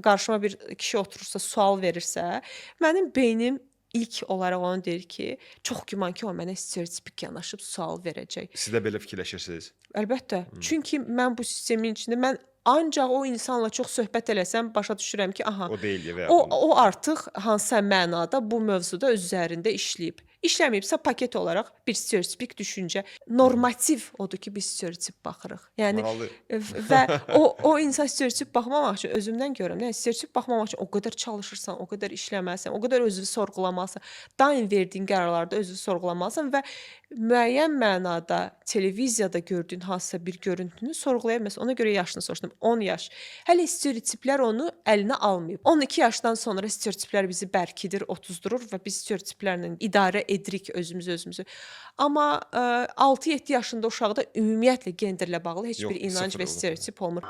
qarşıma bir kişi oturursa, sual verirsə, mənim beynim ilk olaraq onu deyir ki, çox güman ki, o mənə stereotipik yanaşıb sual verəcək. Siz də belə fikirləşirsiniz? Əlbəttə. Çünki mən bu sistemin içində mən ancaq o insanla çox söhbət eləsəm başa düşürəm ki, aha, O deyil və ya o artıq hansısa mənada bu mövzuda öz üzərində işləyib. İşləməyibsə paket olaraq bir stereotipik düşüncə, normativ odur ki, biz stereotip baxırıq. Yəni Maraqlı. və o insan stereotip baxmamaq üçün özümdən görürəm. Yəni stereotip baxmamaq üçün o qədər çalışırsan, o qədər işləməlisən, o qədər özünü sorğulamalısan. Daim verdiyin qərarlarda özünü sorğulamalısan və müəyyən mənada televiziyada gördüyün hansısa bir görüntünü sorğulaya bilməzsən. Ona görə yaşını soruşdum. 10 yaş. Hələ stereotiplər onu əlinə almayıb. 12 yaşdan sonra stereotiplər bizi bərkidir, otuzdurur və biz stereotiplərlə idarə edirik özümüz özümüzü. Amma 6-7 yaşında uşaqda ümumiyyətlə genderlə bağlı heç Yox, bir inanc sıfır və olur. stereotip olmur.